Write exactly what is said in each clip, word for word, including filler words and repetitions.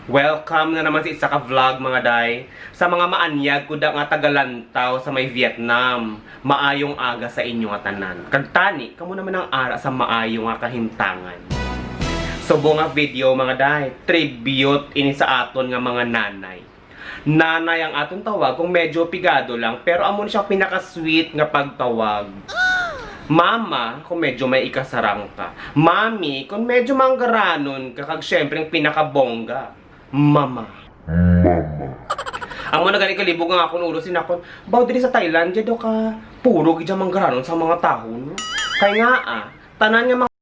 Welcome na naman sa isa ka vlog, mga day. Sa mga maanyag ko da nga tagalantaw sa may Vietnam, maayong aga sa inyo nga tanan. Kag tani, kamo naman ang ara sa maayo nga kahimtangan. Subong nga video, mga day, tribute ini sa aton nga mga nanay. Nanay ang aton tawag kung medyo pigado lang, pero amo ni siya pinaka-sweet nga pagtawag. Mama, kung medyo may ikasarang ka. Mami, kung medyo manggaranon ka, kag syempre ang pinakabongga, mama. Mama. Amo na gani kalibog nga akon ulo, sinakon, baw diri sa Thailand, dya daw ka puro gid dyan manggaranon sa mga tawo, no? Kay nga, ah, tanan nga mga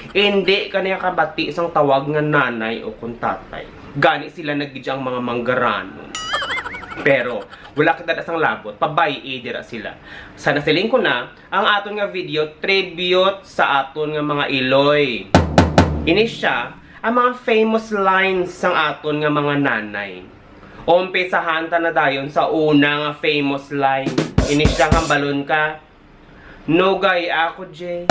Hindi ka niya kabati sang tawag nga nanay o kung tatay. Gani sila na gid ang mga manggaranon. Pero wala kita da sang labot, pabay-i dira sila. Sa nasiling ko na, ang aton nga video tribute sa aton nga mga iloy. Ini siya ang mga famous lines sang aton nga mga nanay. Umpisahan ta na dayon sa una nga famous line. Ini siya, hambalon ka. Nugay ako, Jay.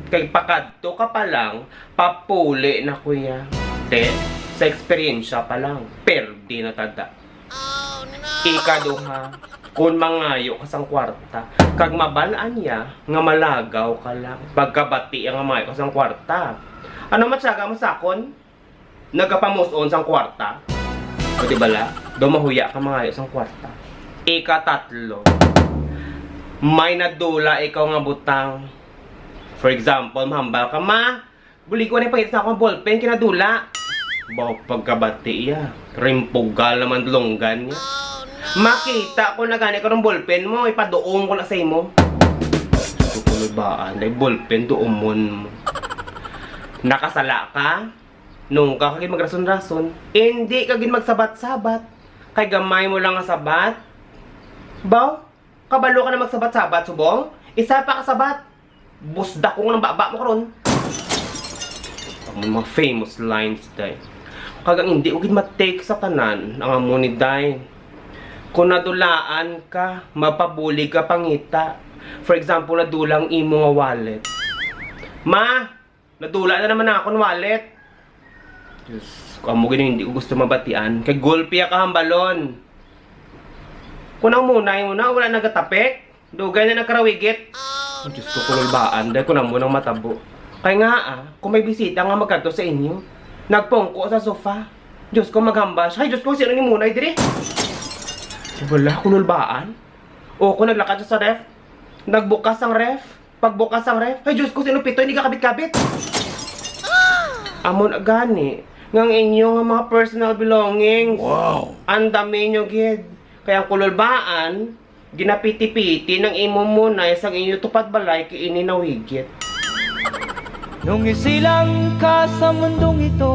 Kay pakadto ka pa lang, papuli na, kuya. Te, sa eksperyensya pa lang, perdi na tada. Ikaduha, kung mangayo ka sang kwarta, kag mabal-an niya nga malagaw ka lang, pagkabati nga mangayo ka sang kwarta. Ano matyaga mo sakon? Nagapamus-on sang kwarta? O di bala, daw mahuya ka mangayo sang kwarta. Ikatatlo, may nadula ikaw nga butang. For example, mahambal ka, "Ma, bulig ko na ipangita sa akong ballpen, kinadula." Baw, pagkabati iya. Rimpugal naman dulunggan niya. "Makita ko na gani karong ballpen mo, ipaduom ko na sa imo." Tukulubaan, day ballpen, duumon mo. Nakasala ka? Nungka ka gid magrason-rason, indi ka gid magsabat-sabat. Kay gamay mo lang nga sabat. Baw, kabalo ka na magsabat-sabat, subong? Isa pa ka sabat. Busdak ko nga nang baba mo karon. Ang mga famous lines, day. Kag ang hindi ko gid ma-take sa tanan, ang amo ni day. Kung nadulaan ka, mapabulig ka pangita. For example, nadulang imo nga wallet. Ma, nadula na naman ang akon wallet. Diyos ko, amo gid hindi ko gusto mabatian. Kay gulpi ang kahambalon. Kung ang munay mo na, wala nagatapik. Dugay na nagkarawigit. Oh, Diyos ko, kululbaan. Dahil ko na mo nang matabo. Kay nga, ah, kung may bisita nga magkadto sa inyo, nagpungko sa sofa. Diyos ko, maghambal siya. Ay, Diyos ko, sino ni munay diri? Wala, kululbaan. O, kung naglakad siya sa ref, nagbukas ang ref. Pagbukas sang ref, ay, Diyos ko, sino pito, hindi kakabit-kabit. Amo na gani, nga ang inyo nga mga personal belongings. Wow. Ang dami nyo, gid. Kaya ang kululbaan, ginapiti-piti ng imo muna, isang inyo tupad balay, kay ini nawigit. Nung isilang ka sa mundong ito.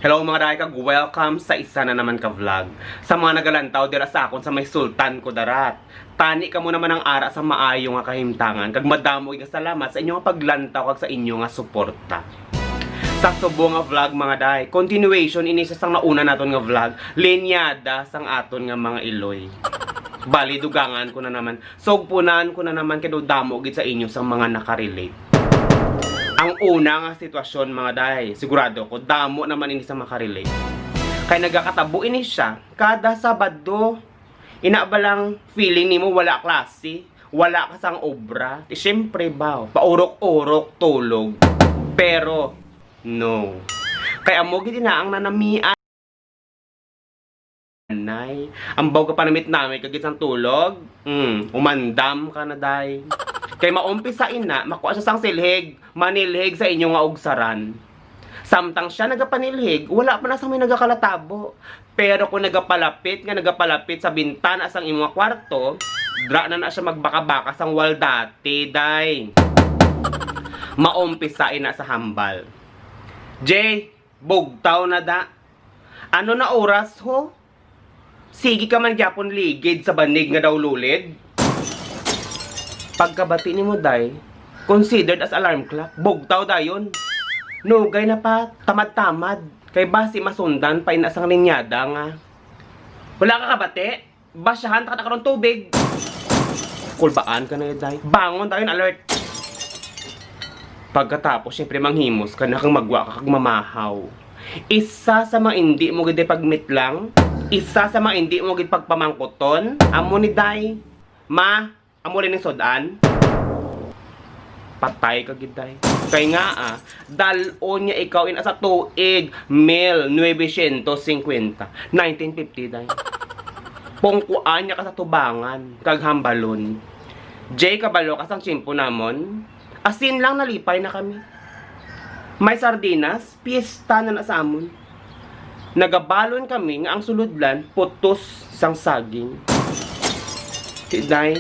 Hello, mga day, kag welcome sa isa na naman ka vlog. Sa mga nagalantaw dira sa akon sa may Sultan Kudarat, tani kamo naman ang ara sa maayo nga kahimtangan, kag madamo nga salamat sa inyo nga paglantaw kag sa inyo nga suporta. Sa subong nga vlog, mga day, continuation ini sa sang nauna naton nga vlog, linyada sang aton nga mga iloy. Bali, dugangan ko na naman. Sugpunan ko na naman kay daw damo gid sa inyo sang mga nakarelate. Ang una nga sitwasyon, mga day, sigurado ko damo naman ini sa makarelate. Kay nagakatabo ini siya kada Sabado. Ina ba lang feeling nimo wala klase, wala ka sang obra? Di syempre ba, paurok-urok tulog. Pero no. Kay amo gid ina ang nanamian. Nay, ambaw ka panamit-namit ka gid sang tulog. Hmm, umandam ka na, day. Kay maumpisa ina, makuha siya sang silhig, manilhig sa inyo nga ugsaran. Samtang siya nagapanilhig, wala pa na sang may nagakalatabo. Pero kung nagapalapit nga nagapalapit sa bintana sang imo nga kwarto, dra na na siya magbaka-baka sang wal dati, day. Maumpisa ina sa hambal. Jay, bugtaw na da. Ano na oras, ho? Sige ka man gyapon ligid sa banig nga daw lulid. Pagkabati nimo, day, considered as alarm clock. Bugtaw dayon. Nugay na pa, tamad-tamad. Kay basi masundan pa ina sang linyada nga, wala ka kabati? Basyahan ta ka na karon tubig. Kulbaan ka na, day. Bangon dayon, alert. Pagkatapos, syempre, manghimos ka na kang magwa ka kag mamahaw. Isa sa mga indi mo gid pagmitlang, isa sa mga indi mo gid pagpamangkuton, amo ni, day. Ma, amo rin ang sud-an. Patay ka gid, day. Kay nga, ah, dal-on niya ikaw in sa tuig, mil novecientos cincuenta, nineteen fifty, day. Pungkuan niya ka sa tubangan kag hambalon. Jay, kabalo ka sang tiyempo namon? Asin lang, nalipay na kami. May sardinas, piyesta na na sa amon. Nagabalon kami nga ang sulodlan putos sang saging. Ti, day,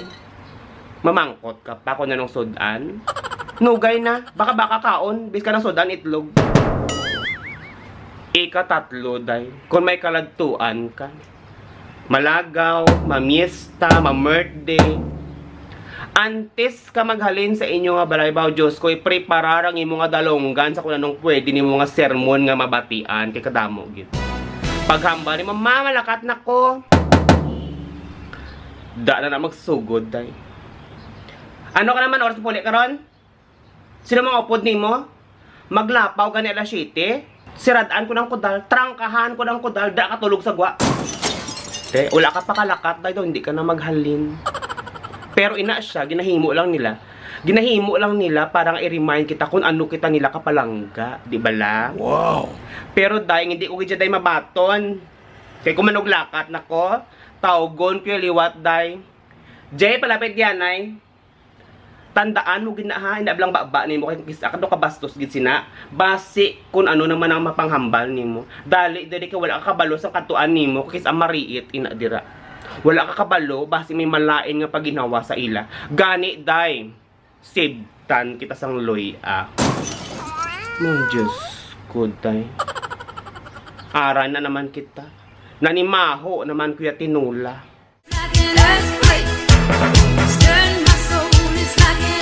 mamangkot ka pa kung anong sud-an? Nugay na, baka-baka kaon, bis ka ng sud-an itlog. Ikatatlo, day, kung may kaladtuan ka, malagaw, mamiesta, ma-birthday. Antes ka maghalin sa inyo nga balay, baw, Diyos ko, ipreparar ang imo nga dalunggan sa kung anong pwede nimo nga sermon nga mabatian, kay kadamo gid. Paghambal nimo, "Ma, malakat na ko." Da na na magsugod, day. Ano ka naman, oras puli karon? Sino mga upod nimo? Maglapaw gani alas siyete? Sirad-an ko ng kudal, trangkahan ko ng kudal, da ka tulog sa gwa. Te, wala ka pakalakat, day, daw hindi ka na maghalin. Pero ina siya, ginahimo lang nila. Ginahimo lang nila para nga i-remind kita kung ano kita nila kapalangga, di ba la? Wow! Pero, day, hindi ko gid siya, day, mabaton. Kay kung manuglakat na ko, tawgon ko yung liwat, day. Jay, palapit yan, ay. Tandaan mo gid na, ha, inablang baba nimo kay kis-a ka kabastos gid sina. Basi kun ano naman ang mapanghambal nimo. Dali diri kay wala ka kabalo sa katuan nimo kay kis-a mariit ina dira. Wala ka kabalo basi may malain nga paginawa sa ila. Gani, day, sibtan kita sang luy-a. Mo, Diyos ko, day. Ara na naman kita. Nanimaho naman, Kuya Tinula. Like an earthquake, stirring my soul. It's like an